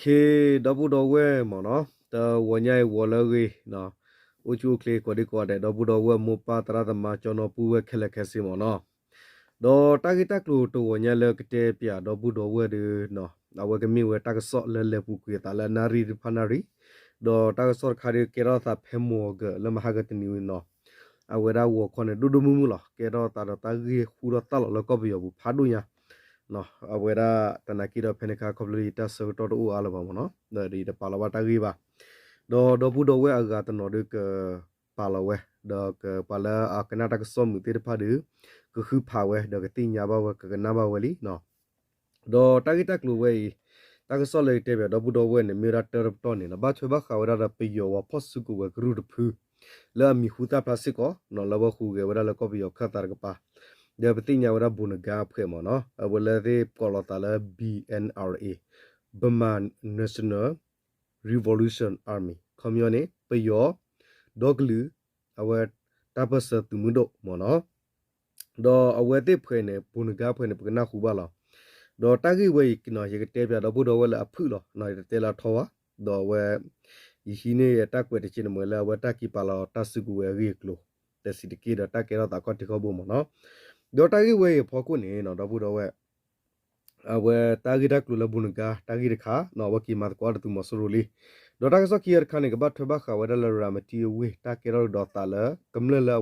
ဒီပုၢ်ဒီဝဲၢ်မ့ၢ်နီၤ, တဂီၤညါအံၤဂီၤလၢအဂ့ၤ, အိၣ်ဆူၣ်အိၣ်ချ့ကိးဒံကိးဂၤဒဲး ဒီပုၢ်ဒီဝဲၢ်မိၢ်ပၢ်သရၣ်သမါ ကၠီနီၤပုၢ်ဝဲၢ်ခဲလၢာ်ခဲဆ့မ့ၢ်နီၤ. ဒီးတၢ်ဂ့ၢ်တၢ်ကျိၤတဂီၤညါလၢကတဲပၠးဒီပုၢ်ဒီဝဲၢ်ဒီး အဝဲကမ့ၢ်ဝဲတၢ်ကစီၣ်လၢလဲၤပူၤကွံာ်အသးလၢနၣ်ရံၣ်တဖၣ်နၣ်ရံၣ်, ဒီးတၢ်ကစီၣ်တခါဒီးကဲထီၣ်သးဖဲမုၢ်အီၤကၢးလၢမဟါကတနံၤဝံၤနီၤ, အဝဲဒၣ်ဂီၤခီန့ၣ် ဒိၣ်ဒိၣ်မုၢ်မုၢ်လီၤ. ကဲထီၣ်သးဒီးတၢ်ဂ့ၢ်ဟူထီၣ်သၣ်လီၤလၢကီၢ်ပယီၤပူၤဖးဒိၣ်ညါ အဝဲဒၣ်တနာ်က့ဒီးဖဲန့ၣ်အခါ ခီဖျိလၢယတၢ်ဆၢကတီၢ်တအိၣ်အါလၢၤဘၣ်မ့ၢ်နီၤ, ဒီးယတပာ်လီၤဘၣ်တၢ်ဂ့ၢ်ဘၣ်. ဒီးဒီပုၢ်ဒီဝဲၢ်အဂၤတနီၤဒီးကပာ်လီၤဝဲ, ဒီးကပှၤလၢအကနၣ်တၢ်ကစီၣ်မုာ်သ့ၣ်တဖၣ်ဒီး ကဃုဖးဝဲ ဒီးကသ့ၣ်ညါဘၣ်ဝဲ ကကနၣ်ဘၣ်ဝဲလံ. ဒီးတၢ်ဂ့ၢ်တၢ်ကျိၤဝဲအံၤ, တၢ်ကစီၣ်လၢယတဲပၠးဒီပုၢ်ဒီဝဲၢ်န့ၣ် မ့ၢ်ဝဲဒၣ်တၢတပတီၢ်န့ၣ်နီၤ, ဘၣ်ထွဲဘၣ်ဃးဝဲဒၣ်ဒီးပယီၤဝဲဖီၣ်စုကဝဲၤကရူၢ်တဖု လၢအမံၤဟူသၣ်ဖျါစ့ၢ်ကီးနီၤ, လၢအဝဲဟူးဂဲၤဝဲဒၣ်လၢကီၢ်ပယီၤခၢၣ်သးတကပၤ, ဒီးပသ့ၣ်ညါဝဲဒၣ် ဘိၣ်နဂါ အဖွဲ့မ့ၢ်နီၤ, အဝဲလၢသ့ၣ်ကိးလီၤသးလၢ B N R A, Burma National Revolution Army, ခီပညီန့ၣ် ပယီၤ ဒီကလုာ် အဝဲတၢ်ပၢၢ်ဆၢသုးမုၢ်ဒိၣ်မ့ၢ်နီၤ. ဒီးအဝဲသ့ၣ်ဖဲန့ၣ် ဘိၣ်နဂါ အဖွဲ့န့ၣ် ပကနၢ်ဟူဘၣ်လီၤ. ဒီးတၢ်ဂ့ၢ်ဝဲအံၤ ယကတဲပၠးဒီပုၢ်ဒီဝဲၢ်လၢအဖုၣ်လီၤ, ယတတဲလၢအထီဘၣ်, ဒီးအဝဲ ယဟံးန့ၢ်ယတၢ်ကွဲးတက့ၢ်န့ၣ်မ့ၢ်လၢ အဝဲတၢ်က့ၤပာ်လီၤတၢ်စုကဝဲၤအဂ့ၢ်အကျိၤ တဆံးတက့ၢ်ဒီးတၢ်ကဲထီၣ်သးခီၣ်ထံးခီၣ်ဘိမ့ၢ်နီၤ. ဒီးတၢ်ဂ့ၢ်ဝဲအံၤအဖီခိၣ်န့ၣ် ဒီပုၢ်ဒီဝဲၢ် အဝဲတၢ်ဂ့ၢ်တၢ်ကျိၤလၢဘိၣ်နဂါ တၢ်ဂ့ၢ်တခါ, အဝဲက့ၤမၤသကိးဒီးသုးမီၤစိရိၤလံ. ဒီးတၢ်ကစီၣ်ခံဂၤတခါန့ၣ် ကဘၣ်ထွဲဘၣ်ဃးဝဲဒၣ်လၢရၤမတံအဝ့ၢ် တၢ်ကဲထီၣ်ကဒီးသးလၢ ကမျၢၢ်လၢ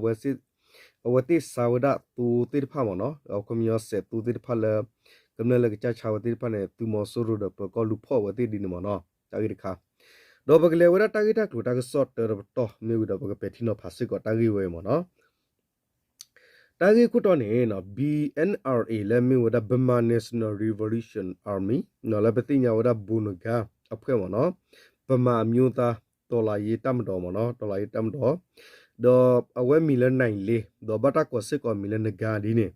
အဝဲသ့ၣ်ဆါဝဲဒၣ်သိသ့ၣ်တဖၣ်မ့ၢ်နီၤ, အခီပညီစဲးသိသ့ၣ်တဖၣ်လၢ ကမျၢၢ်လၢကစၢ်ဆါဝဲသ့ၣ်တဖၣ်န့ၣ် သုးမီၤစိရိၤဒီးပၢၤကီၢ်လူၤဖီၣ်ဝဲသ့ၣ်ဒ်န့ၣ်မ့ၢ်နီၤ, တၢ်ဂ့ၢ်တခါ. ဒီးပကလဲၤဝဲဒၣ်တၢ်ဂ့ၢ်တၢ်ကျိၤတၢ်ကစီၣ်တၢတပတီၢ်မ့ၢ်ဝံၤဒီး ပကပဲာ်ထံနီၤဖးစ့ၢ်ကီးတၢ်ဂ့ၢ်ဝဲအံၤမ့ၢ်နီၤ. တၢ်ဂ့ၢ်ခိၣ်တီန့ၣ် B N R A လၢမ့ၢ်ဝဲဒၣ် Burma National Revolution Army လၢပသ့ၣ်ညါဝဲဒၣ်ဘိၣ်နဂါ အဖွဲ့မ့ၢ်နီၤ, ဗမာအမျိုးသားတော်လှန်ရေးတပ်မတော်မ့ၢ်နီၤ, တော်လှန်ရေးတပ်မတော်, ဒီးအဝဲမံၤလၢနံၤလ့, ဒီးဘၣ်တၢ်ကိးစ့ၢ်ကီးမံၤလၢနဂါဒ်န့ၣ်,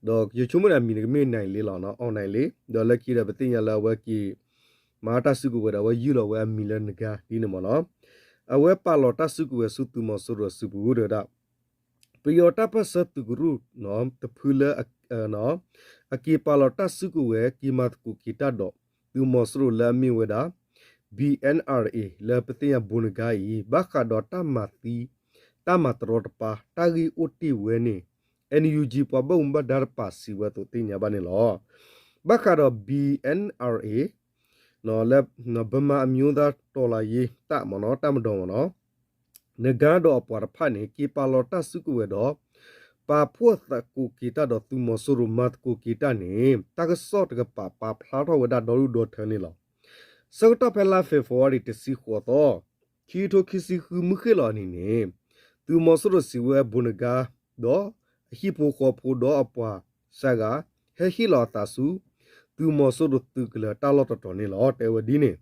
ဒီးယဆိကမိၣ်န့ၣ် အမံၤန့ၣ်ကမ့ၢ်နံၤလ့လီၤ, အီၤနံၤလ့, ဒီးလၢခံဒီးပသ့ၣ်ညါလၢအဝဲက့ၤ မၤတၢ်စုကဝဲၤဒီး အဝဲယုၢ်လီၤဝဲအမံၤလၢနဂါဒ်န့ၣ်မ့ၢ်နီၤ. အဝဲပာ်လီၤတၢ်စုကဝဲၤဆူသုးမီၤစိရိၤအစုပူၤဒီးဒၣ် ပယီၤတၢ်ပၢၢ်ဆၢသုးကရူၢ်တဖုလၢ အက့ၤပာ်လီၤတၢ်စုကဝဲၤ က့ၤမၤသကိးက့ၤတၢ်ဒီး သုးမီၤစိရိၤလၢအမ့ၢ်ဝဲဒၣ် B N R A လၢပသ့ၣ်ညါဘိၣ်နဂါအံၤ ဘၣ်ဃးဒီးတၢ်မၤသံ တၢ်မၤတရီတပါ တၢ်ဂ့ၢ်အိၣ်တ့ၢ်ဝဲန့ၣ် N U G ပှၤဘၣ်မူဘၣ်ဒါတပၤစံးဝဲအသိးသ့ၣ်ညါဘၣ်န့ၣ်လီၤ. ဘၣ်ဃးဒီး B N R A လၢ ဗမာအမျိုးသားတော်လှန်ရေးတပ်မတော်မ့ၢ်နီၤ, တပ်မတော်မ့ၢ်နီၤ, နဂါဒီးအပှၤတဖၣ်န့ၣ် က့ၤပာ်လီၤတၢ်စုကဝဲၤဒီး ပာ်ဖှိၣ်သကိးက့ၤတၢ်ဒီးသုးမီၤစိရိၤမၤသကိးက့ၤတၢ်န့ၣ် တၢ်ကစီၣ်တကပၤပာ်ဖျါထီၣ်ဝဲဒၣ်ဒီဒူၣ်ဒီထၢန့ၣ်လီၤ. ဆၢကတီၢ်ဖဲလါ February တဆံဃိးသီ ခံကထိခံဆံဃုမုၢ်ဃ့ၢ်လီၤအနံၤန့ၣ် သုးမီၤစိရိၤစံးဝဲဘိၣ်နဂါ ဒီးအဟံၣ်ဖိဃီဖိဒီးအပှၤစှၤဂၤ ဟဲဟ့ၣ်လီၤအသးဆူ သုးမီၤစိရိၤသုးကလၢၤတၢ်လီၢ်တတီၤန့ၣ်လီၤ. တဲဝဲဒ်န့ၣ်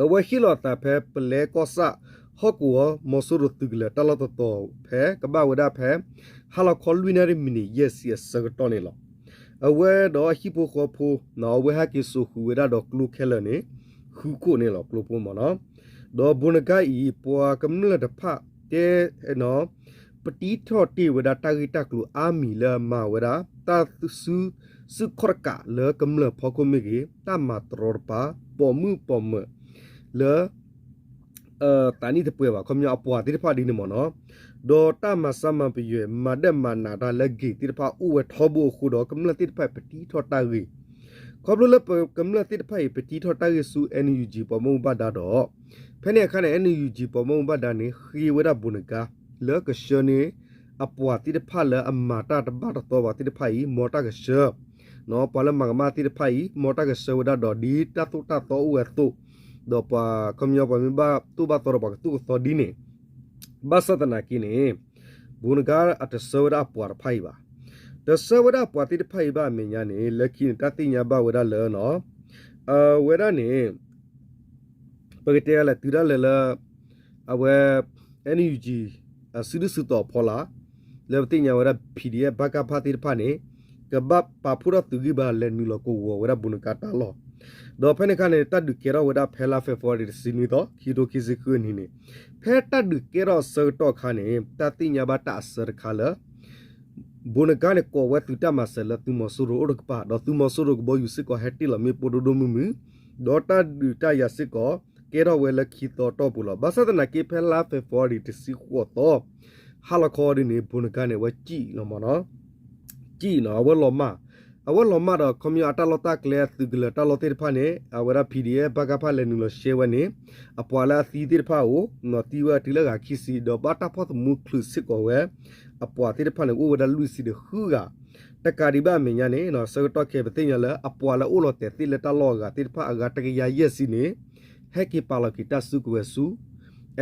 အဝဲဟ့ၣ်လီၤအသးဖဲပလဲကီၢ်ဆၣ် ဟီၣ်ကဝီၤ မီၤစိရိၤသုးကလၢၤတၢ်လီၢ်တတီၤဖဲ ကဘၣ်ဝဲဒၣ်ဖဲ ဟါလီၤခီလွံၢ်နၣ်ရံၣ်မံးနံးယဲၢ်ဆံအဆၢကတီၢ်န့ၣ်လီၤ. အဝဲဒီးအဟံၣ်ဖိဃီဖိ အဝဲဟဲက့ၤစိာ်ဃုာ်ဝဲဒၣ်ဒီးကျိခဲလၢာ်န့ၣ် ဃုခိၣ်န့ၣ်လီၤ ကျိဖိမ့ၢ်နီၤ. ဒီးဘိၣ်နဂါအံၤ ပှၤကမျၢၢ်တဖၣ်တဲ ပတံထီၣ်တ့ၢ်ဝဲဒၣ်တၢ်ဂ့ၢ်တၢ်ကျိၤအါမံၤလၢအမၤဝဲဒၣ် တၢ်စု စုခီၣ်တကးလၢကမျၢၢ်ဖီခိၣ်မ့ၢ်ဂ့ၤ တၢ်မၤတရီတပါ ပိာ်မုၣ်ပိာ်မၢၤလၢ သးနံၣ်တပှဲၤဘၣ် ခီပညီအပှၤသ့ၣ်တဖၣ်ဒ်န့ၣ်မ့ၢ်နီၤ. ဒီးတၢ်မၤဆါမၤပယွဲ မၤဒၢးမၤနးတၢ်လၢဂ့ၤသ့ၣ်တဖၣ်အိၣ်ဝဲထီဘိအဃိဒီး ကမျၢၢ်သ့ၣ်တဖၣ်အံၤပတံထီၣ်တၢ်ဂ့ၢ် ခီဖျိလၢပကမျၢၢ်သ့ၣ်တဖၣ်အံၤ ပတံထီၣ်တၢ်ဂ့ၢ်ဆူ N U G ပှၤဘၣ်မူဘၣ်ဒါဒီး ဖဲန့ၣ်အခါန့ၣ် N U G ပှၤဘၣ်မူဘၣ်ဒါန့ၣ် ဃ့ဝဲဒၣ်ဘိၣ်နဂါ လၢကဆှၢန့ၢ် အပှၤသ့ၣ်တဖၣ်လၢအမၤတၢ်တဘၣ်တသီဘၣ်သ့ၣ်တဖၣ်အံၤ မ်တၢ်ကဆှၢ ပှၤလၢမၤကမၣ်သ့ၣ်တဖၣ်အံၤ မ်တၢ်ကဆှၢဝဲဒၣ်ဒီးဒ်တၢ်သိၣ်တၢ်သီအိၣ်ဝဲအသိး ဒီးပှၤခီပညီပှၤမ့ၢ်ဘၣ်သိၣ်ဘၣ်သီဒီးပှၤကသိၣ်ကသီဒ်န့ၣ် ဘၣ်ဆၣ်သနာ်က့န့ၣ် ဘိၣ်နဂါအတဆှၢဝဲဒၣ်အပှၤတဖၣ်အံၤဘၣ်. တဆှၢဝဲဒၣ်အပှၤသ့ၣ်တဖၣ်အံၤဘၣ်အမဲာ်ညါန့ၣ် လၢခံန့ၣ် တၢ်သ့ၣ်ညါဘၣ်ဝဲဒၣ်လၢ အဝဲဒၣ်န့ၣ် ပကတဲလဲၣ် တုၤဒၣ်လဲာ်လၢ အဝဲ N U G အစုဒုၣ်စုတီၤအဖီလာ် လၢပသ့ၣ်ညါဝဲဒၣ် P D F ဘၣ်ကၣ်ဖၣ်သ့ၣ်တဖၣ်န့ၣ် ကဘၣ်ပာ်ဖှိၣ်ထီၣ်သုးဂံၢ်ဘါလဲၤနုာ်လီၤကဝီၤဝဲဒၣ်ဘိၣ်နဂါတၢ်လီၢ် ဒီးဖဲန့ၣ်အခါန့ၣ် တၢ်ဒုးကဲထီၣ်ဝဲဒၣ်ဖဲလါ February တဆံနွံသီ ခံကထိခံဆံဃုအနံၤန့ၣ် ဖဲတၢ်ဒုးကဲထီၣ်အဆၢကတီၢ်အခါန့ၣ် တၢ်သ့ၣ်ညါဘၣ်တၢ်အဆၢတခါလၢ ဘိၣ်နဂါန့ၣ် ကိးဝဲသုးတၢ်မၤစၢၤလၢသုးမီၤစိရိၤအိၣ်တကပၤ ဒီးသုးမီၤစိရိၤကဘီယူၤစ့ၢ်ကီးဟဲတ့ၢ်လီၤမ့ၣ်ပိၢ်ဒိၣ်ဒိၣ်မုၢ်မုၢ်, ဒီးတၢ်ဒုးတၢ်ယၤစ့ၢ်ကီး ကဲထီၣ်ဝဲလၢခံသီအတီၢ်ပူၤလီၤ. ဘၣ်ဆၣ်သနာ်က့ ဖဲလါ February တဆံဃိးသီ ဟါလီၤခီဒ်န့ၣ် ဘိၣ်နကါန့ၣ် အဝဲ ကံၣ်လီၤမ့ၢ်နီၤ, ကံၣ်နီၤ အဝဲလီၤမၢ်, အဝဲလီၤမၢ်ဒီး ခီပညီအတၢ်လီၢ်တၢ်ကျဲ အသုးကလၢၤတၢ်လီၢ်သ့ၣ်တဖၣ်န့ၣ် အဝဲဒၣ် P D F ဘၣ်ကၣ်ဖၣ် လဲၤနုာ်လီၤရှဲဝဲန့ၣ် အပှၤလၢအသံသ့ၣ်တဖၣ်အိၣ် သံဝဲတုၤလၢအဂၤခံဆံ ဒီးဘၣ်တၢ်ဖီၣ်သမူချုးစ့ၢ်ကီးဝဲ အပှၤသ့ၣ်တဖၣ်န့ၣ် အိၣ်ဝဲဒၣ်လွံၢ်ဆံဒီးဃုဂၤ, တကးဒံးဘၣ်အမဲာ်ညါန့ၣ် ဆၢကတီၢ်ခဲအံၤ ပသ့ၣ်ညါလၢ အပှၤလၢအိၣ်လီၤတဲာ်သ့ၣ်လၢတၢ်လီၢ်အဂၤသ့ၣ်တဖၣ်အဂၤတကယၤယဲၢ်ဆံန့ၣ် ဟဲက့ၤပာ်လီၤက့ၤတၢ်စုကဝဲၤဆူ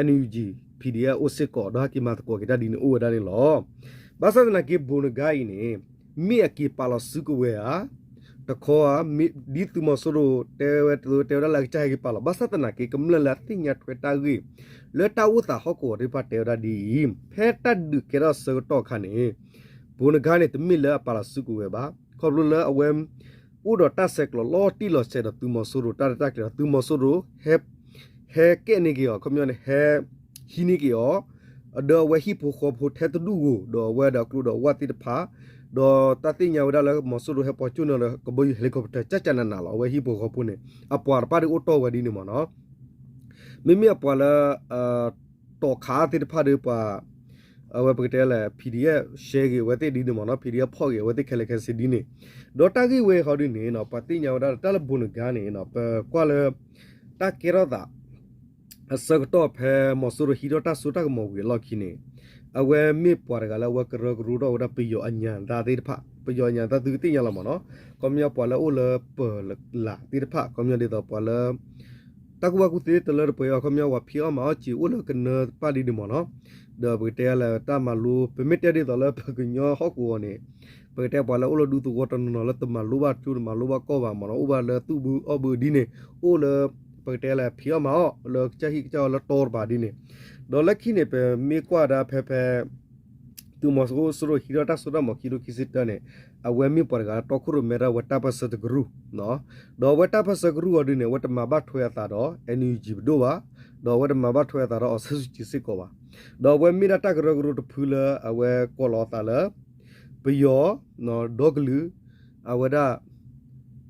N U G P D F အိၣ်စ့ၢ်ကီး ဒီးဟဲက့ၤမၤသကိးက့ၤတၢ်ဒ်န့ၣ်အိၣ်ဝဲဒၣ်န့ၣ်လီၤ. ဘၣ်ဆၣ်သနာ်က့ ဘိၣ်နကါအံၤန့ၣ် မ့ၢ်အက့ၤပာ်လီၤစုကဝဲၤဧါ, တခီဧါ, ဒ်သုးမီၤစိရိၤတဲဝဲ တဲဝဲဒၣ်လၢအကစၢ်ဟဲက့ၤပာ်လီၤ. ဘၣ်ဆၣ်သနာ်က့ ကမျၢၢ်လၢအသ့ၣ်ညါထွဲတၢ်ဂ့ၢ် လၢတၢ်အိၣ်သးဟီၣ်ကဝီၤသ့ၣ်တဖၣ်တဲဝဲဒၣ်ဒ်အံၤ, ဖဲတၢ်ဒုးကဲထီၣ်ဆၢကတီၢ်အခါန့ၣ် ဘိၣ်နကါန့ၣ် တမ့ၢ်လၢအပာ်လီၤစုကဝဲၤဘၣ်, ခီဖျိလၢအဝဲ အိၣ်ဒီးတၢ်ဆဲးကျိးလီၤတံၢ်လီၤဆဲးဒီးသုးမီၤစိရိၤတၢ်ရဲၣ်တၢ်ကျဲၤဒီး သုးမီၤစိရိၤ ဟဲကဲန့ၢ်က့ၤအီၤ ခီပညီန့ၣ် ဟဲဟံးန့ၢ်က့ၤအီၤ ဒီးအဝဲဟံၣ်ဖိဃီဖိထဲတဒူၣ်ဧိၤ ဒီးအဝဲဒီးအကျိဒီးအဝၣ်သ့ၣ်တဖၣ် ဒီးတၢ်သ့ၣ်ညါဝဲဒၣ်လၢမီၤစိရိၤဟဲပိာ်ကၠိၣ်န့ၢ်လၢကဘီယူၤ helicopter ကၠၢ်ကၠၢ်နးနးလီၤ. အဝဲဟံၣ်ဖိဃီဖိန့ၣ် အပှၤတဖၣ်ဒ်အိၣ်တီၢ်ဝဲဒ်န့ၣ်မ့ၢ်နီၤ, မ့မ့ၢ်အပှၤလၢ တီၤခးသ့ၣ်တဖၣ်ဒီးပှၤ အဝဲပကတဲလၢ P D F ရှဲဂ့ၤအဝဲသ့ၣ်ဒ်န့ၣ်မ့ၢ်နီၤ, P D F ဖီၣ်ဂ့ၤအဝဲသ့ၣ်ခဲလၢာ်ခဲဆ့ဒ်န့ၣ်, ဒီးတၢ်ဂ့ၢ်ဝဲဃီဒ်န့ၣ် ပှၤသ့ၣ်ညါဝဲဒၣ်တၢ်လၢဘိၣ်နကါန့ၣ် ပကွၢ်လၢ တၢ်ကဲထီၣ်သး အဆၢကတီၢ်ဖဲမီၤစိရိၤဟံးထီၣ်တၢ်စိတၢ်ကမီၤဝံၤအလီၢ်ခံန့ၣ် အဝဲမ့ၢ်ပှၤတဂၤလၢအဝဲကရၢကရိထီၣ်ဝဲဒၣ်ပယီၤအညၣ်သးသ့ၣ်တဖၣ်, ပယီၤအညၣ်သးသုကသ့ၣ်ညါလီၤမ့ၢ်နီၤ, ခီပညီပှၤလၢအိၣ်လၢပၢၤလးသ့ၣ်တဖၣ် ခီပညီဒ်သိးပှၤလၢ တၢ်ကူၣ်ဘၣ်ကူၣ်သ့တလၢတပှဲၤအီၤ ခီပညီပှၤဖံးအီၣ်မၤအီၣ်စ့ၤအိၣ်လၢကနၢတဖၣ်ဒ်န့ၣ်မ့ၢ်နီၤ, ဒီးပကတဲလၢတၢ်မၤလိ ပမ့ၢ်တဲဒ်သိးလၢပကညီဟီၣ်ကဝီၤန့ၣ် ပကတဲပှၤလၢအိၣ်လၢဒူသဝီတနီၤနီၤလၢတမၤလိဘၣ်ကၠိတမၤလိဘၣ်ကီၢ်ဘၣ်မ့ၢ်နီၤ, အိၣ်ဘၣ်လၢသူၣ်ဘုအီၣ်ဘုဒ်န့ၣ်, အိၣ်လၢ ပကတဲလၢဖံးအီၣ်မၤအီၣ်လၢကစၢ်ဟံၣ်ကစၢ်အီလၢတီတပၤဒ်န့ၣ်, ဒီးလၢခံန့ၣ် ပမ့ၢ်ကွၢ်ဒၣ်ဖဲဖဲ သုးမီၤစိရိၤဟံးထီၣ်တၢ်စိတၢ်ကမီၤခံထိခံဆံတၢန့ၣ် အဝဲမ့ၢ်ပှၤတဂၤလၢတီခိၣ်ရိၣ်မဲတၢ်ဝဲတၢ်ပၢၢ်ဆၢတကရူၢ်, ဒီးအဝဲတၢ်ပၢၢ်ဆၢကရူၢ်အီၤဒ်န့ၣ် အဝဲတမၤဘၣ်ထွဲအသးဒီး NUG ပဒိၣ်ဘၣ်, ဒီးအဝဲတမၤဘၣ်ထွဲအသးဒီးအီၣ်ဆၢဆူၣ်ကံစ့ၢ်ကီးဘၣ်, ဒီးအဝဲမ့ၢ်ဒၣ်တၢ်ကရၢကရိတဖုလၢအဝဲကိးလီၤအသးလၢ ပယီၤ ဒီကလုာ် အဝဲဒၣ်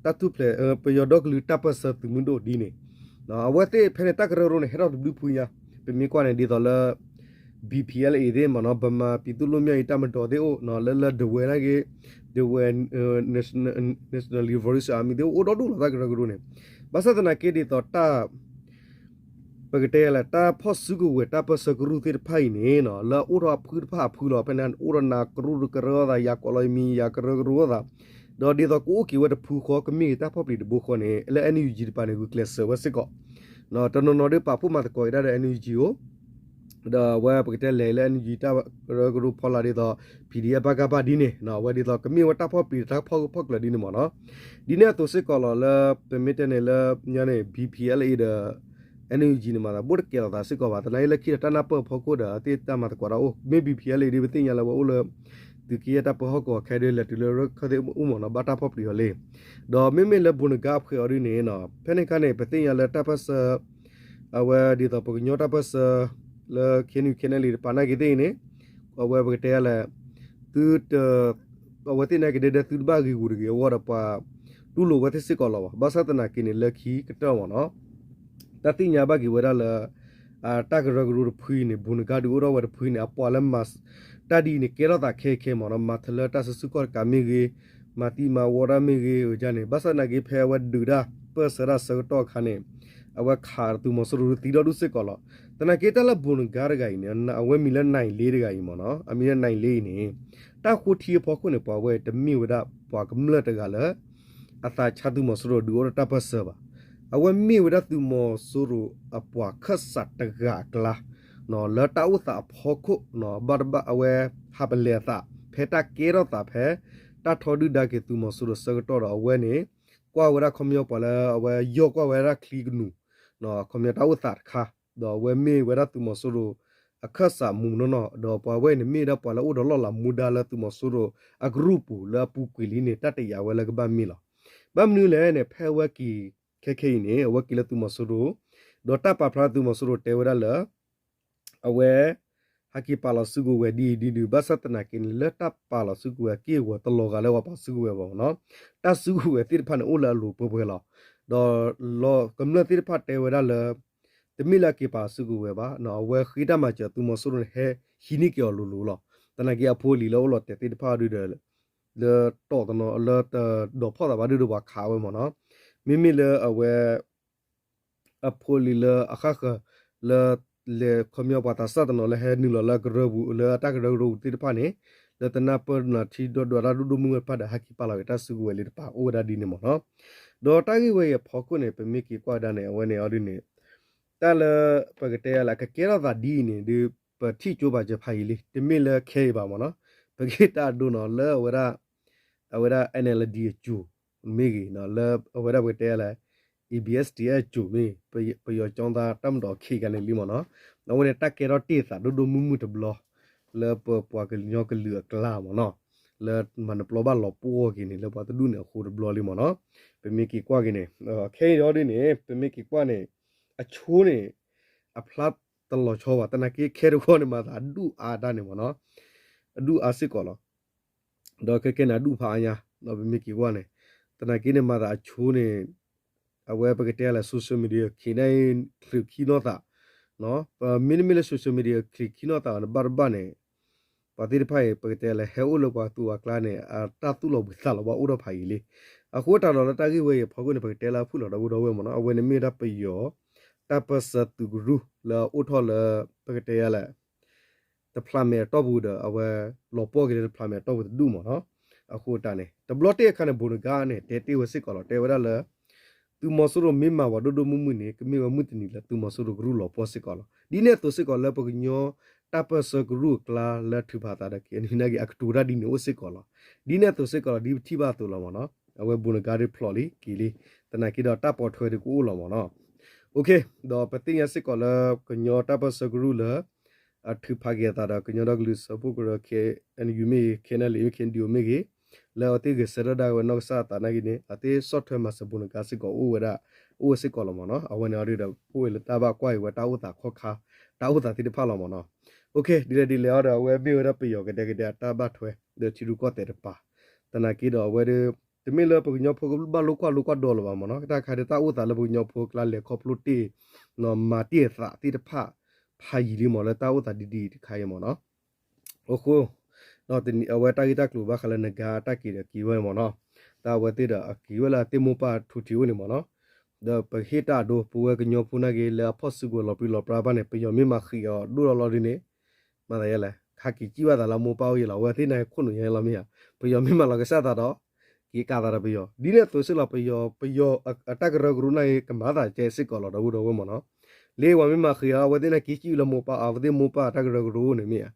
တၢ်ထူၣ်ဖျဲး ပယီၤဒီကလုာ်တၢ်ပၢၢ်ဆၢသုးမုၢ်ဒိၣ်ဒ်န့ၣ်, အဝဲသ့ၣ်ဖဲန့ၣ် တၢ်ကရၢကရိန့ၣ် ဟဲထီၣ်တဘျုးဖုညါ, ပမ့ၢ်ကွၢ်န့ၣ်ဒ်သိးလၢ B P L A သ့ၣ်မ့ၢ်နီၤ ဗမာပြည်သူ့လွတ်မြောက်ရေးတပ်မတော် သ့ၣ်အိၣ် လၢလၢဒဝဲနာ်က့ ဒဝဲ National Liberation Army သ့ၣ်အိၣ် အိၣ်ဒီဒူၣ်လီၤတၢ်ကရၢကရိန့ၣ်, ဘၣ်ဆၣ်သနာ်က့ဒ်သိးတၢ် ပကတဲလၢ တၢ်ဖီၣ်စုကဝဲၤတၢ်ပၢၢ်ဆၢကရူၢ်သ့ၣ်တဖၣ်အံၤန့ၣ် လၢအအိၣ်ထီၣ်အဖုတဖၣ်အဖုလီၤ. ဖဲန့ၣ် အိၣ်ဒီးနၤကရူၢ်ကရၢသး ယၤကိးလီၤယမံၤ ယၤကရၢကရိသး, ဒီးဒ်သိးကအိၣ်က့ၤဝဲတဖုဃီ ကမ့ၢ်က့ၤတၢ်ဖီၣ်ပျံၤတဘိဃီန့ၣ် လၢ N U G တပၤန့ၣ် ဂုာ်ကျဲးစၢးဝဲစ့ၢ်ကီး, တနီၤနီၤဒ်ပာ်ဖှိၣ်မၤသကိးက့ၤဒၣ်ဒီး N U G အိၣ် ဒီးအဝဲပကတဲလဲၤလၢ N U G တၢ်ကရၢကရိဖီလာ်ဒ်သိး P D F ဘၣ်ကၣ်ဘၣ်ဒ်န့ၣ် အဝဲဒ်သိးကမ့ၢ်ဝဲတၢ်ဖီၣ်ပျံၤတၢ်ဖီၣ်ဂၢၢ်ဖီၣ်ကျၢၤဒ်န့ၣ်မ့ၢ်နီၤ, ဒ်န့ၣ်အသိးစ့ၢ်ကီးလီၤလၢ ပမ့ၢ်တဲန့ၣ်လၢညါန့ၣ် B P L A ဒီး N U G န့ၣ်မး ဘၣ်တကဲလီၤသးစ့ၢ်ကီးဘၣ်. သနာ်က့လၢခံဒီးတၢ်နၢ်ပၢၢ်အဖီခိၣ်ဒီး အသ့ၣ်တၢ်မၤသကိးတၢ်အိၣ် မ့ၢ် B P L A ဒ်ပသ့ၣ်ညါလၢအဝဲအိၣ်လၢ သုးက့ယဲၢ်တၢ်ပၢဟီၣ်ကဝီၤခဲဒ်လဲၤတုၤလၢရခၢၣ်သ့ၣ်အိၣ်မ့ၢ်နီၤ ဘၣ်တၢ်ဖီၣ်ပျံၤအီၤလံ ဒီးမ့မ့ၢ်လၢဘိၣ်နကါအဖှဲးအီၤဒ်န့ၣ် ဖဲန့ၣ်အခါန့ၣ် ပသ့ၣ်ညါလၢတၢ်ပၢၢ်ဆၢ အဝဲဒ်သိးပကညီတၢ်ပၢၢ်ဆၢ လၢ K N U K N L A တပၤနာ်က့သ့ၣ်အံၤန့ၣ် အဝဲပကတဲလဲၣ် သုတ အဝဲသ့ၣ်နာ်က့ဒဲဒဲ သုတဘၣ်ဂ့ၤဂူာ်တဂ့ၤအဂီၢ်ဒီးပှၤတူၢ်လိာ်ဝဲသ့ၣ်စ့ၢ်ကီးလီၤဘၣ်. ဘၣ်ဆၣ်သနာ်က့န့ၣ် လၢခံကတၢၢ်မ့ၢ်နီၤ တၢ်သ့ၣ်ညါဘၣ်က့ၤဝဲဒၣ်လၢ တၢ်ကရၢကရိတဖုအံၤန့ၣ် ဘိၣ်နကါဒုးအိၣ်ထီၣ်ဝဲတဖုအံၤန့ၣ် အပှၤလၢမၤ တၢ်ဒ်အံၤန့ၣ် ကဲထီၣ်သးခဲအံၤခဲအံၤမ့ၢ်နီၤ မၤထီၣ်လၢတၢ်စုဆူၣ်ခီၣ်တကးမ့ၢ်ဂ့ၤ မၤသံမၤဝီတၢ်မ့ၢ်ဂ့ၤ အဝဲန့ၣ် ဘၣ်ဆၣ်သနာ်က့ ဖဲအဝဲဒုးတၢ်ပၢၢ်ဆၢတၢ်ဆၢကတီၢ်အခါန့ၣ် အဝဲခးသုးမီၤစိရိၤသံဒီဒူၣ်စ့ၢ်ကီးလီၤ. သနာ်က့တၢ်လၢဘိၣ်နကါတဂၤအံၤန့ၣ် အဝဲမံၤလၢနံၤလ့တဂၤအံၤမ့ၢ်နီၤ အမံၤလၢနံၤလ့အံၤန့ၣ် တၢ်ဃိထံအဖီခိၣ်န့ၣ် ပှၤဝဲတမ့ၢ်ဝဲဒၣ်ပှၤကမျၢၢ်တဂၤလၢ အသးဆါသုးမီၤစိရိၤဒုးအိၣ်ထီၣ်တၢ်ပၢၢ်ဆၢဘၣ်. အဝဲမ့ၢ်ဝဲဒၣ်သုးမီၤစိရိၤအပှၤခၢၣ်စးတဂၤအကျါ လၢတၢ်အိၣ်သးအဖီခိၣ် ဘၣ်တဘၣ်အဝဲဟးပလဲၤအသး ဖဲတၢ်ကဲထီၣ်သးဖဲ တၢ်ထီဒုၣ်ဒါက့ၤသုးမီၤစိရိၤဆၢကတီၢ်ဒီးအဝဲန့ၣ် ကွၢ်ဝဲဒၣ်ခီပညီပှၤလၢအဝဲယီၢ်ကွၢ်ဝဲဒၣ်ချံကနူၤ ခီပညီတၢ်အိၣ်သးတခါ ဒီးအဝဲမ့ၢ်ဝဲဒၣ်သုးမီၤစိရိၤအခၢၣ်စးမူးနီၢ်နီၢ် ဒီးပှၤဝဲအံၤန့ၣ်မ့ၢ်ဝဲဒၣ်ပှၤလၢအိၣ်ဒီးလီၢ်လၤမူဒါလၢသုးမီၤစိရိၤအကရူၢ်ပူၤလၢအပူၤကွံာ်လံန့ၣ် တၢ်တယာ်ဝဲလၢကဘၣ်မ့ၢ်လီၤ. ဘၣ်မနုၤလဲၣ်န့ၣ် ဖဲအဝဲက့ၤခဲခဲအံၤန့ၣ် အဝဲက့ၤလၢသုးမီၤစိရိၤ ဒီးတၢ်ပာ်ဖျါသုးမီၤစိရိၤတဲဝဲဒၣ်လၢ အဝဲ ဟဲက့ၤပာ်လီၤစုကဝဲၤဒ်အံၤဒ်နုၤ ဘၣ်ဆၣ်သနာ်က့န့ၣ် လၢတၢ်ပာ်လီၤစုကဝဲၤအက့ၢ်အဂီၤတလီၤဂာ်လၢပှၤပာ်စုကဝဲၤဘၣ်မ့ၢ်နီၤ တၢ်စုကဝဲၤသ့ၣ်တဖၣ်န့ၣ်အိၣ်လၢအလိၤပှဲၤပှဲၤလီၤ. ဒီးလီၢ်ကမျၢၢ်သ့ၣ်တဖၣ်တဲဝဲဒၣ်လၢ တမ့ၢ်လၢအက့ၤပာ်စုကဝဲၤဘၣ်, အဝဲဃ့တၢ်မၤစၢၤသုးမီၤစိရိၤန့ၣ် ဟဲဟံးန့ၢ်က့ၤအီၤလိၤလိၤလီၤ. သနာ်က့အဖိအလံၤလၢအိၣ်လီၤတဲာ်သ့ၣ်တဖၣ်ဒုဒီး လၢတီၢ်တနီၤလၢတဒီးဖီၣ်သးဘၣ်ဒုဒီးပှၤခးဝဲမ့ၢ်နီၤ. မ့မ့ၢ်လၢအဝဲ အဖိအလံၤလၢအဃၣ်ဃၢၤ လၢ လဲၤခီပညီပှၤသးစၢ်တနီၤလၢဟဲနုာ်လီၤလၢအကရၢပူၤ လၢအတၢ်ကရၢကရိပူၤသ့ၣ်တဖၣ်န့ၣ် လၢတနၢ်ပၢၢ်နၢၤထံဒီးဒွးတၢ်ဒိၣ်ဒိၣ်မုၢ်မုၢ်တဖၣ်ဒီး ဟဲက့ၤပာ်လီၤက့ၤတၢ်စုကဝဲၤလံတပၤ အိၣ်ဝဲဒၣ်ဒ်န့ၣ်မ့ၢ်နီၤ. ဒီးတၢ်ဂ့ၢ်ဝဲအံၤအဖီခိၣ်န့ၣ် ပမ့ၢ်က့ၤကွၢ်ဝဲဒၣ်န့ၣ် အဝဲန့ၣ်အီၤဒ်န့ၣ် တၢ်လၢပကတဲလၢကကဲထီၣ်သးဒ်အံၤန့ၣ် ဒုးပထံၣ်ကၠိဘၣ်စၢၤဖးယံာ်လံ တမ့ၢ်လၢခဲအံၤဘၣ်မ့ၢ်နီၤ. ပဂ့ၢ်တၢ်အဒိနီၤ လၢအဝဲဒၣ် အဝဲဒၣ် NLD အစိၤမ့ၢ်ဂ့ၤ လၢအဝဲဒၣ်ပကတဲလၢ ABSDF အစိၤမ့ၢ် ပယီၤကၠီသးတၢ်မၤဒီးခံဂၤန့ၣ်လံမ့ၢ်နီၤ. အဝဲန့ၣ်တၢ်ကဲထီၣ်တ့ၢ်သးဒိၣ်ဒိၣ်မုၢ်မုၢ်တဘျီ လၢပပှၤကညီကလုာ်အကျါမ့ၢ်နီၤ လၢမၤနပျီဘၣ်လီၤပှီၢ်က့ၤန့ၣ် လၢပှၤတဒူၣ်န့ၣ်အဃိတဘျီလံမ့ၢ်နီၤ. ပမ့ၢ်က့ၤကွၢ်က့ၤန့ၣ် ခဲအံၤဒ်န့ၣ် ပမ့ၢ်က့ၤကွၢ်န့ၣ် အဆိန့ၣ် အဖျါတလီၤဆီဘၣ် သနာ်က့ခဲတဝီန့ၣ် မၤသးအဒူၣ်အါတၢ်န့ၣ်မ့ၢ်နီၤ အဒူၣ်အါစ့ၢ်ကီးလီၤ. ဒီးခဲကဲန့ၣ် အဒူၣ်ဖးအါညါ ဒီးပမ့ၢ်က့ၤကွၢ်န့ၣ် သနာ်က့န့ၣ် မၤသးအဆိန့ၣ် အဝဲပကတဲလၢ social media ခံန့ၣ် ချံးခံနီၣ်သး မ့တမ့ၢ်လၢ social media ချံးခံနီၣ်သးအီၤန့ၣ် ဘၣ်တဘၣ်န့ၣ် ပှၤသ့ၣ်တဖၣ်အံၤ ပကတဲလၢ ဟဲအိၣ်လၢပှၤသူၣ်ပှၤကျါန့ၣ် အတၢ်သူၣ်လီၤဘှံးသးလီၤဘၣ်အိၣ်ထီၣ်ဖးယံာ်လံ. အဃိတၢ်ဒီးလၢတၢ်ဂ့ၢ်ဝဲအံၤအဖီခိၣ်န့ၣ် ပကတဲလၢအဖုၣ်လီၤဒီပုၢ်ဒီဝဲၢ်မ့ၢ်နီၤ အဝဲန့ၣ်မ့ၢ်ဝဲဒၣ်ပယီၤ တၢ်ပၢၢ်ဆၢသုးကရူၢ်လၢအအိၣ်ထီၣ်လၢ ပကတဲယါလဲၣ် တဖျးမဲာ်အတီၢ်ပူၤဒီး အဝဲလီၤပှီၢ်က့ၤလၢတဖျးမဲာ်အတီၢ်ပူၤတဒူၣ်မ့ၢ်နီၤ. အဃိတၢ်န့ၣ် တဘျီတ့ၢ်အခါန့ၣ် ဘိၣ်နဂါန့ၣ် တဲတ့ၢ်ဝဲစ့ၢ်ကီးလီၤ တဲဝဲဒၣ်လၢ သုးမီၤစိရိၤမ့ၢ်မၤပှၤဒိၣ်ဒိၣ်မုၢ်မုၢ်န့ၣ် ကမ့ၢ်ဝဲမုၢ်တနံၤလၢသုးမီၤစိရိၤကရူၢ်လီၤပှီၢ်စ့ၢ်ကီးလီၤ. ဒ်န့ၣ်အသိးစ့ၢ်ကီးလၢပကညီတၢ်ပၢၢ်ဆၢကရူၢ်အကျါလၢထုးဖးသးဒီး က့ၤနုာ်နာ်က့ၤ အကတိၤတၢ်ဒ်န့ၣ်အိၣ်စ့ၢ်ကီးလီၤ. ဒ်န့ၣ်အသိးစ့ၢ်ကီးလီၤ ဒ်ပထံၣ်ဘၣ်အသိးလီၤမ့ၢ်နီၤ. အဝဲဘိၣ်နဂါဒ်ဖျိးလံက့ၤလံ သနာ်က့ဒီးတၢ်ပိာ်ထွဲဒ်ကအိၣ်လီၤမ့ၢ်နီၤ. ဒီးပသ့ၣ်ညါစ့ၢ်ကီးလၢကညီတၢ်ပၢၢ်ဆၢကရူၢ်လၢ အထုးဖးက့ၤအသးဒီး ကညီဒီကလုာ်စၢဖှိၣ်ကရၢ ခဲအံၤမ့ၢ်ဂ့ၤ ခဲအံၤ မ့ၢ်ဂ့ၤ လၢအဝဲသ့ၣ်ဂဲၤဆၢထၢၣ်ဒၣ်ဝဲနီၢ်ကစၢ်အသးနာ်က့န့ၣ် အဝဲသ့ၣ်ဆီၣ်ထွဲမၤစၢၤဘိၣ်နဂါစ့ၢ်ကီးအိၣ်ဝဲဒၣ် အိၣ်ဝဲစ့ၢ်ကီးလီၤမ့ၢ်နီၤ. အဝဲန့ၣ်အီၤဒ်ဒီး ပအိၣ်ဝဲလၢတၢ်ဘၣ်ကွၢ်အံၤဝဲတၢ်အိၣ်သးခီၣ်ခါ တၢ်အိၣ်သးသ့ၣ်တဖၣ်လီၤမ့ၢ်နီၤ. ဒ်လဲၣ်ဒ်လဲၣ်အီၤဒီး အဝဲမ့ၢ်ဝဲဒၣ်ပယီၤကဒဲကဒဲအတၢ်ဘၣ်ထွဲ ဒီးထံရူၢ်ကီၢ်သဲးတပၤ သနာ်က့ဒီးအဝဲဒၣ် တမ့ၢ်လၢပကညီဖိကဘၣ်လိာ်ကွၢ်လိာ်ကွၢ်ဒီးလၢၤဘၣ်မ့ၢ်နီၤ. တၢ်ခါဒ်တၢ်အိၣ်သးလၢပကညီဖိအကျါလဲၤခီဖျိတ့ၢ် မၤတ့ၢ်အသးသ့ၣ်တဖၣ် ဖးယံာ်လံမ့ၢ်လၢတၢ်အိၣ်သးဒ်ဒ်တခါအံၤမ့ၢ်နီၤ. အဃိ ဒီးအဝဲတၢ်ဂ့ၢ်တၢ်ကျိၤဘၣ်ဃးလၢနဂါအတၢ်က့ၤဒီးက့ၤဝဲမ့ၢ်နီၤ. တၢ်အဝဲသ့ၣ်ဒီးအက့ၤဝဲလၢအသ့ၣ်မိၢ်ပၢ်ထူထံးအိၣ်န့ၣ်မ့ၢ်နီၤ. ဒီးပဟ့ၣ်တၢ်အဒိ ပဝဲကညီဖိနာ်က့ လၢအဖီၣ်စုကဝဲၤလီၤပြံလီၤပြါဘၣ်န့ၣ် ပယီၤမ့ၢ်မၤဃံးအီၤဒိၣ်လီၤလီၤဒ်န့ၣ် မၤသးယဲလဲၣ် ခါက့ၤစံၣ်ဘၣ်သးလၢမိၢ်ပၢ်အိၣ်ယဲလီၤ. အဝဲသ့ၣ်နာ်က့ခိၣ်နူာ်ယဲလီၤမ့ၢ်ဧါ. ပယီၤမ့ၢ်မၤလီၤကစၢ်သးဒီး က့ၤကးသးဒီးပယီၤ ဒ်န့ၣ်အသိးစ့ၢ်လီၤ. ပယီၤ ပယီၤအတၢ်ကရၢကရိနာ်က့ ကမၤသးကဲစ့ၢ်ကီးလီၤ ဒီပုၢ်ဒီဝဲၢ်မ့ၢ်နီၤ. လၢပှၤမ့ၢ်မၤဃံးအီၤ အဝဲသ့ၣ်နာ်က့စံၣ်လၢမိၢ်ပၢ် အဝဲသ့ၣ်မိၢ်ပၢ်တၢ်ကရၢကရိန့ၣ်မ့ၢ်ဧါ.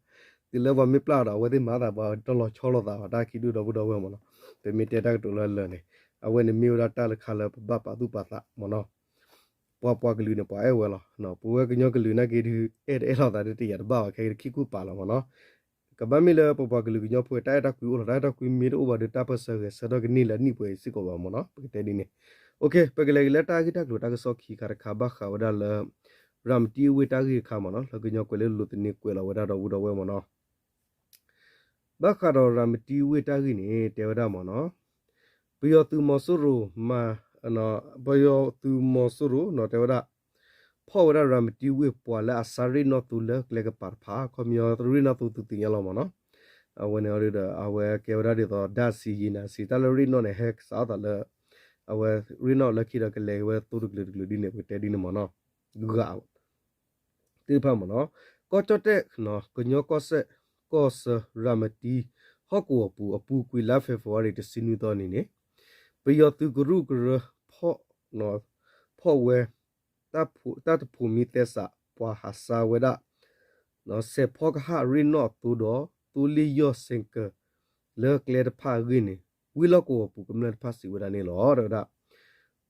တုၤလၢပှၤမ့ၢ်ပျၢ်ဒီး အဝဲသ့ၣ်မၤသးပှၤတလီၤဆီလိာ်သးဘၣ် တၢ်ခံဒုၣ်ဒီပုၢ်ဒီဝဲၢ်မ့ၢ်နီၤ. ပမ့ၢ်တဲတၢ်ကတိၤလၢလၢာ်န့ၣ် အဝဲန့ၣ်မ့ၢ်ဝဲဒၣ်တၢ်လၢခါလၢပဘၣ်ပာ်သူၣ်ပာ်သးမ့ၢ်နီၤ. ပှၤပှၤကလုာ်န့ၣ် ပှၤအဲၣ်ဝဲလီၤ. ပဝဲကညီကလုာ်နာ်က့ဒုး အဲၣ်တအဲၣ်လိာ်သးဒုးတယာ်တဘၣ်ဘၣ် ခဲက့ၤတခံကူပာ်လီၤမ့ၢ်နီၤ. ကဘၣ်မ့ၢ်လၢပပှၤကလုာ်ကညီဖိ တၢ်အဲၣ်တၢ်ကွံအိၣ်လီၤ. တၢ်အဲၣ်တၢ်ကွံမ့ၢ်တအိၣ်ဘၣ်ဒီး တၢ်ပၢၢ်ဆၢဂဲၤဆၢထၢၣ်ကန့ၢ်လၢနံၣ်ပှဲၤအံၤစ့ၢ်ကီးဘၣ်မ့ၢ်နီၤ ပကတဲဒ်န့ၣ်. ပကလဲၤက့ၤလၢတၢ်ဂ့ၢ်တၢ်ကျိၤတၢ်ကစီၣ်ခံခါတခါ ဘၣ်ဃးဝဲဒၣ်လၢ ရၤမတံဝ့ၢ်တၢ်ဂ့ၢ်တခါမ့ၢ်နီၤ လၢကညီကွဲးလၢလိၤသန့ကွဲးလီၤဝဲဒၣ်ဒီပုၢ်ဒီဝဲၢ်မ့ၢ်နီၤ. ဘၣ်ဃးဒီးရၤမတံဝ့ၢ်တၢ်ဂ့ၢ်န့ၣ် တဲဝဲဒၣ်မ့ၢ်နီၤ ပယီၤသုးမီၤစိရိၤမၤ ပယီၤသုးမီၤစိရိၤနီၤ တဲဝဲဒၣ် ဖီၣ်ဝဲဒၣ်ရၤမတံဝ့ၢ်ပှၤလၢအစးရ့ၣ်နီၣ်သိလၢကျဲကပၤတဖၣ် ခီပညီရ့ၣ်နီၣ်သိသုသ့ၣ်ညါလီၤမ့ၢ်နီၤ. အဝဲန့ၣ်ဒီး အဝဲကဲဝဲဒၣ်ဒ်သိး ဓာတ်ဆီ ရေနံဆီ တၢ်လၢရ့ၣ်နီၣ်န့ၣ် ဟဲကစးအသးလၢ အဝဲရ့ၣ်နီၣ်လၢခံဒီးကလဲၤဝဲသိတကလုာ်တကလုာ်ဒ်န့ၣ် ပကတဲဒ်န့ၣ်မ့ၢ်နီၤ ဂၤ သ့ၣ်တဖၣ်မ့ၢ်နီၤ. ကီၢ်ကၠီၣ်တဲၣ် ကညီကီၢ်စဲၣ် ကီၢ်ဆၢရၤမတံ ဟီၣ်ကဝီၤပူၤ အပူၤကွံာ်လါ February တဆံနွံသီန့ၣ်န့ၣ် ပယီၤသုးကရူၢ်ကရၢ ဖီၣ်ဝဲ တၢ်တဖိးမံသဲစး ပှၤဟးဆါဝဲဒၣ် စဲးဖီကဟၣ်ရ့ၣ်နီၣ်အသိဒီး သိလ့ၣ်ယီၢ်စဲးကၢ လၢကျဲတဖၣ်အဂ့ၢ်န့ၣ် ဝ့ၢ်လီၢ်ကဝီၤပူၤကမျၢၢ်တဖၣ်စံးဝဲဒၣ်န့ၣ်လီၤ. တဲဝဲဒၣ်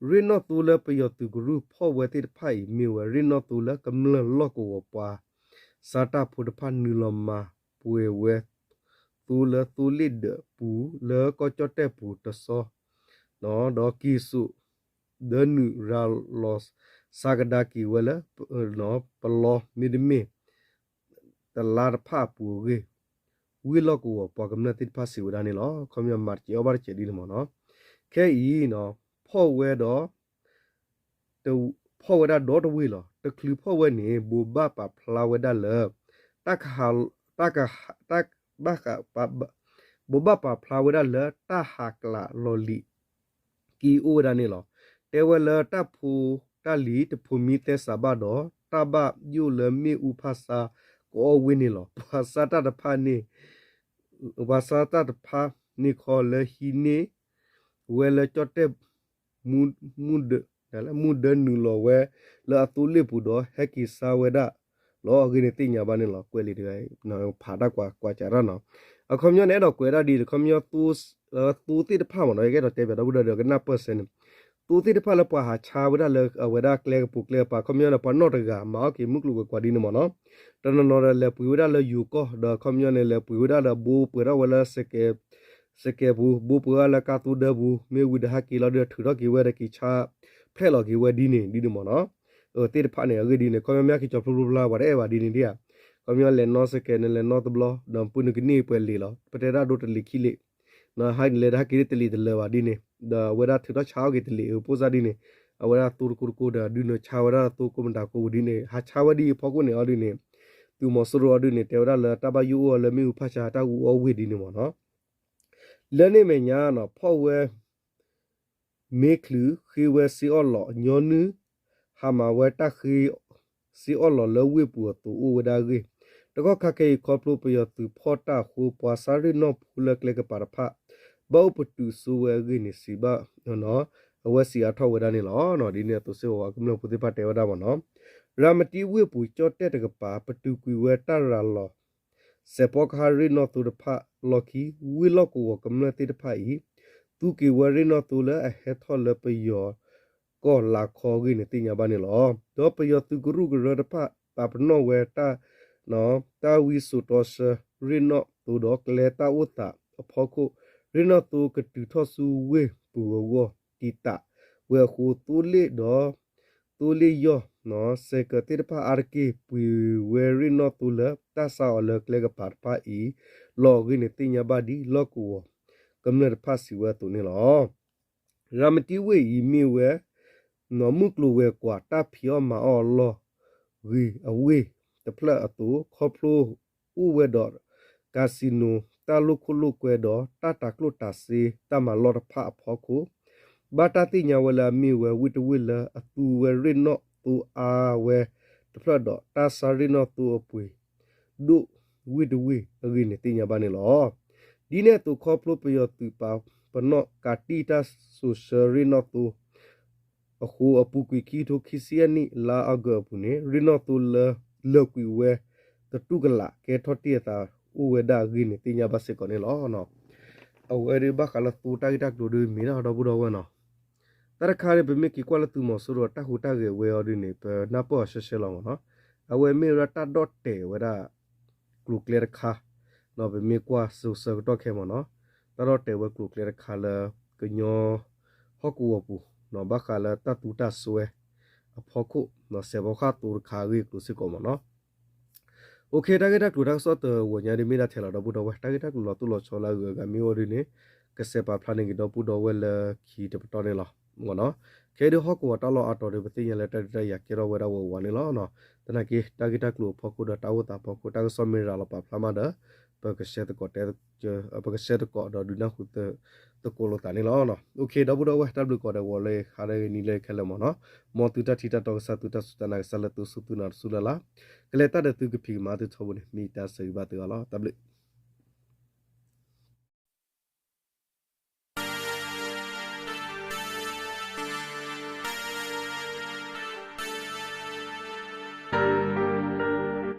ရ့ၣ်နီၣ်သိလၢပယီၤသုးကရူၢ်ဖီၣ်ဝဲသ့ၣ်တဖၣ်အံၤ မ့ၢ်ဝဲရ့ၣ်နီၣ်သိလၢကမျၢၢ်လီၢ်ကဝီၤပှၤ စါတၢ်ဖိတဖၣ်နုာ်လီၤမၤပှဲၤဝဲ သိလၢသိလ့ၣ်ဒၢးပူၤ လၢကီၢ်ကၠီၣ်တဲၣ်ပူၤတဆီ ဒီးက့ၤစိာ် ဒီးနုာ်ရၤလီၤ စါကဒါက့ၤဝဲလၢ ပလီမ့တမ့ၢ် တလါတဖၣ်အပူၤအဂ့ၢ် ဝ့ၢ်လီၢ်ကဝီၤပှၤကမျၢၢ်သ့ၣ်တဖၣ်စံးဝဲဒၣ်န့ၣ်လီၤ. ခီပညီမၤတစဲးအီၣ်ဘၣ်တစဲးဒ်န့ၣ်မ့ၢ်နီၤ. ခဲအံၤ ဖီၣ်ဝဲဒီး ဖီၣ်ဝဲဒၣ်ဒီတဝ့ၢ်လီၤ. တချုးဖီၣ်ဝဲန့ၣ် ဘိးဘၣ်ပာ်ဖျါဝဲဒၣ်လၢ တၢ်ကဟး တၢ်ကဟး တၢ်ဘၣ်ဃး ဘိးဘၣ်ပာ်ဖျါဝဲဒၣ်လၢတၢ်ဟးကျးလီၤလံာ် က့ၤအိၣ်ဝဲဒၣ်န့ၣ်လီၤ. တဲဝဲလၢတၢ်ဖိတၢ်လံၤတဖိးမံသဲစးဘၣ်ဒီး တၢ်ဘၣ်ယိၣ်လၢမ့ၣ်အူဖၣ်ဆါကအီၣ်ဝ့ၢ်န့ၣ်လီၤ. ပှၤဆါတၢ်တဖၣ်န့ၣ် ပှၤဆါတၢ်တဖၣ်န့ၣ်ခီလၢဟံးန့ၢ် ဝဲလၢကၠီၣ်တဲၣ် မူ မူဒၢနုာ်လီၤဝဲလၢအသိလ့ၣ်ပူၤဒီး ဟဲက့ၤဆါဝဲဒၣ်လီၤ. အဂ့ၢ်န့ၣ်သ့ၣ်ညါဘၣ်န့ၣ်လီၤ. ကွဲးလံာ်တဂၤ ဖးတၢ်ကွၢ်ကွၢ်စးတၢ်နီၤ. အခီပညီန့ၣ် အဲၣ်ဒိးကွဲးဒၣ်ဒ် အခီပညီ သိသ့ၣ်တဖၣ်မ့ၢ်နီၤ ယကအဲၣ်ဒိးတဲဘၣ်ဒီပုၢ်ဒီဝဲၢ်ဒီးကနၢ်ပၢၢ်စဲန့ၣ် သိသ့ၣ်တဖၣ်လၢပှၤဟးဆါဝဲဒၣ်လၢအဝဲဒၣ်ကျဲကပူၤကျဲကပၤ အခီပညီန့ၣ် ပှၤနီၢ်တဂၤမၤအီၣ်က့ၤမုၢ်ကျိၤဝဲၤကွာ်ဒ်န့ၣ်မ့ၢ်နီၤ. တနီၤနီၤဒီးလဲၤပှ့ၤဝဲဒၣ်လၢယိၤကီၢ် ဒီးအခီပညီန့ၣ် လဲၤပှ့ၤဝဲဒၣ်ဒီးဘိပှဲၤထီၣ်ဝဲလၢ စကဲးပူၤ ဘိပှဲၤဝဲလၢကါသိဒၢပူၤ မ့ၢ်ဝံၤဒီးဟဲက့ၤလီၤဒီးထုးထီၣ်က့ၤဝဲဒီးက့ၤဆါ ဖျဲၣ်လီၤက့ၤဝဲဒ်န့ၣ် ဒ်န့ၣ်မ့ၢ်နီၤ. သ့ၣ်တဖၣ်န့ၣ် အဂ့ၢ်ဒ်န့ၣ် ခီပညီမ့ၢ်ဟဲက့ၤကၠီဖျိဖျိဖျါ ပှၤတအဲၣ်ဘၣ်ဒ်န့ၣ်ဒ်ဧါ. ခီပညီလဲၤနီၣ်စကဲးန့ၣ် လဲၤနီၣ်တဘျီ ဒီးပှ့ၤနုာ်ကန့ၢ်ပှဲၤလံာ်လီၤ. ပတဲတၢ်ဒိတလံာ်ခံလံာ် ဟဲလဲၤဒီးဟဲက့ၤတလံာ်တလၢာ်ဘၣ်ဒ်န့ၣ် ဒီးအဝဲဒၣ်ထုးထီၣ်ဆါအီၣ်က့ၤတလံာ် ပိၢ်စၢ်ဒ်န့ၣ် အဝဲဒၣ်သိတကိးတကိးဒီးဒုးနၢၤဆါဝဲဒၣ်သိကိးမတၤကိးပူၤဒ်န့ၣ် ဟးဆါဝဲဒ်အံၤအဖီခိၣ်န့ၣ်အီၤဒ်န့ၣ် သုးမီၤစိရိၤအီၤဒ်န့ၣ် တဲဝဲဒၣ်လၢတၢ်ဘၣ်ယိၣ်အိၣ်အီၤလၢမ့ၣ်အူဖၣ်ဆါတၢ်အူအီၣ်ဝ့ၢ်ဒ်န့ၣ်မ့ၢ်နီၤ. လၢန့ၣ်အမဲာ်ညါနီၤ ဖီၣ်ဝဲ မ့ၢ်ချုး ဃ့ဝဲစ့အီၣ်လီး ညီနုၢ် ဟးမၤဝဲတၢ်ဃ့ စ့အီၣ်လီးလၢဝ့ၢ်ပူၤအသိးအိၣ်ဝဲဒၣ်အဂ့ၢ်, တကီၢ်ခါခဲအံၤ ခီဖျိပယီၤသုးဖီၣ်တၢ်အဃိ ပှၤဆါရ့ၣ်နီၣ်ဖိလၢကျဲကပၤတဖၣ် ဘၣ်အိၣ်ပတုာ်စိဝဲအဂ့ၢ်န့ၣ် စံးဘၣ် အဝဲစံးအါထီၣ်ဝဲဒၣ်န့ၣ်လီၤ. ဒ်န့ၣ်အသိးစ့ၢ်ကီး ကမျၢၢ်ဖိသ့ၣ်တဖၣ်တဲဝဲဒၣ်မ့ၢ်နီၤ, ရၤမတံဝ့ၢ်ပူၤကၠီၣ်တဲၣ်တကပၤ ပတုာ်ကွံာ်ဝဲတၢ်ရၤလီၤ စဲးဖီကဟၣ်ရ့ၣ်နီၣ်သိတဖၣ်လီၢ်ခံ ဝ့ၢ်လီၢ်ကဝီၤကမျၢၢ်သ့ၣ်တဖၣ်အံၤ သူက့ၤဝဲရ့ၣ်နီၣ်သိလၢအဟဲထီၣ်လၢပယီၤကီၢ်လၤခီအဂ့ၢ်န့ၣ်သ့ၣ်ညါဘၣ်န့ၣ်လီၤ. ဒီးပယီၤသုးကရူၢ်ကရၢတဖၣ် ပာ်ပနီၣ်ဝဲတၢ် တၢ်ဝံစိာ်တီဆှၢရ့ၣ်နီၣ်သိဒီးကျဲတၢ်အိၣ်သးအဖီခိၣ် ရ့ၣ်နီၣ်သိကတုၤထီၣ်ဆူဝ့ၢ်ပူၤအဂီၢ် တံာ်တာ်ဝဲအဃိ သိလ့ၣ်ဒီး သိလ့ၣ်ယီၢ် စဲးကၢးသ့ၣ်တဖၣ်အါတက့ၢ် ပှ့ၤဝဲရ့ၣ်နီၣ်သိလၢတၢ်ဆါအီၤလၢကျဲကပၤတဖၣ်အံၤ လီၤအဂ့ၢ်န့ၣ်သ့ၣ်ညါဘၣ်ဒ်လီၢ်ကဝီၤကမျၢၢ်တဖၣ်စံးဝဲအသိးန့ၣ်လီၤ. ရၤမတံဝ့ၢ်အံၤမ့ၢ်ဝဲ မုၢ်ကျိၤဝဲၤကွာ်တၢ်ဖံးအီၣ်မၤအီၣ်အလီၢ်ဂ့ၤအဝ့ၢ်တဖျၢၣ်အသိး ခီဖျိအိၣ်ဝဲဒီး casino တၢ်လိာ်ခိၣ်လိာ်ကွဲဒီး တၢ်တၤကျိၣ်တၤစ့တၢ်မၤလီၢ်တဖၣ်အဖီခိၣ် ဘၣ်တၢ်သ့ၣ်ညါဝဲလၢအမ့ၢ်ဝဲဝ့ၢ်တဝ့ၢ်လၢအသူဝဲရ့ၣ်နီၣ်သိအါဝဲတဖျၢၣ်ဒီး တၢ်ဆါရ့ၣ်နီၣ်သိအပှ့ၤ ဒိၣ်ဝ့ၢ်တဝ့ၢ်အဂ့ၢ်န့ၣ်သ့ၣ်ညါဘၣ်န့ၣ်လီၤ. ဒ်န့ၣ်အသိးခီဖျိပယီၤသုးပာ်ပနီၣ်ကးတံၢ်တၢ်စိာ်ဆှၢရ့ၣ်နီၣ်သိ အဃိအပူၤကွံာ်ခံကထိခံဆံယဲၢ်နံၣ် လါအီကူးအပူၤန့ၣ် ရ့ၣ်နီၣ်သိလၢလၢာ်ကွံာ်ဝဲ တတူၢ်ကလာ် ကဲထီၣ်တ့ၢ်အသးအိၣ်ဝဲဒၣ်အဂ့ၢ်န့ၣ်သ့ၣ်ညါဘၣ်စ့ၢ်ကီးန့ၣ်လီၤ. အဝဲဒၣ်ဘၣ်ဃးလၢသိတၢ်ဂ့ၢ်တၢ်ကျိၤဒ်မ့ၢ်ဒၣ်ဒီပုၢ်ဒီဝဲၢ်နီၤ, တၢ်တခါန့ၣ် ပမ့ၢ်က့ၤကွၢ်လၢသုးမီၤစိရိၤတၢ်ဟူးတၢ်ဂဲၤဝဲအီၤဒ်န့ၣ် ပနၢ်ပၢၢ်အီၤရှဲရှဲလီၤမ့ၢ်နီၤ, အဝဲမ့ၢ်ဝဲဒၣ်တၢ်ဒီၣ်တဲာ်ဝဲဒၣ် ကျိၤကျဲတခါ ပမ့ၢ်ကွၢ်စိၤဆၢကတီၢ်ခဲအံၤမ့ၢ်နီၤ, တၢ်ဒီၣ်တဲာ်ဝဲကျိၤကျဲတခါလၢ ကညီဟီၣ်ကဝီၤပူၤ ဘၣ်ဃးလၢတၢ်သူတၢ်စွဲအဖီခိၣ် စဲးဖီကဟၣ်သိတခါအဂ့ၢ်အကျိၤစ့ၢ်ကီးမ့ၢ်နီၤ. အိၣ်ခ့ တၢ်ဂ့ၢ်တၢ်ကျိၤတၢ်ကစီၣ်တဝီၤညါဒ်မ့ၢ်ဒၣ်ထဲလီၤဒီပုၢ်ဒီဝဲၢ်, တၢ်ဂ့ၢ်တၢ်ကျိၤလီၤတိၢ်လီၤဆီလၢအဂုၤအဂၤမ့ၢ်အိၣ်ဒ်န့ၣ် ကစဲးပာ်ဖျါန့ၢ်က့ၤဒီပုၢ်ဒီဝဲၢ်လၢခံတပတီၢ်န့ၣ်လီၤ. ခဲအံၤဒ်ဟီၣ်ကဝီၤတၢ်လီၢ်အါတီၤဒီး ပသ့ၣ်ညါလၢတၢ်ဒုးတၢ်ယၤကဲထီၣ်ဝဲဒၣ်ဝးဝးန့ၣ်လီၤ. သနာ်က့ တၢ်ဂ့ၢ်တၢ်ကျိၤအဖီခိၣ်ဒီးတၢ်အိၣ်သးအဖီခိၣ် တၢ်ကစီၣ်မ့ၢ်ရၤလီၤပာ်ဖျါမးဒီး ပက share သကိးဒီးဒုးနၢ်ဟူသကိးလိာ်သးန့ၣ်လီၤ. အိၣ်ခ့ ဒီပုၢ်ဒီဝဲၢ် တၢ်ဘျုးကိးဂၤဒဲး ဂီၤလၢခါဒဲးနံၤလၢခဲလၢာ်မ့ၢ်နီၤ, မ်သုတၢ်ထံၣ်တၢ်တီကစၢ် သုတၢ်စူၢ်တၢ်နာ်ကစၢ်လၢသုစူၢ်သုနာ်တစူၢ်လၢ်လၢ်, ကလဲၤတၢ်ဒီးသုကဖံးကမၤသုထီဘိန့ၣ် မ့ၢ်တၢ်ဆၢဂ့ၤဘၣ်သုအီၤလီၤ. တၢ်ဘျုး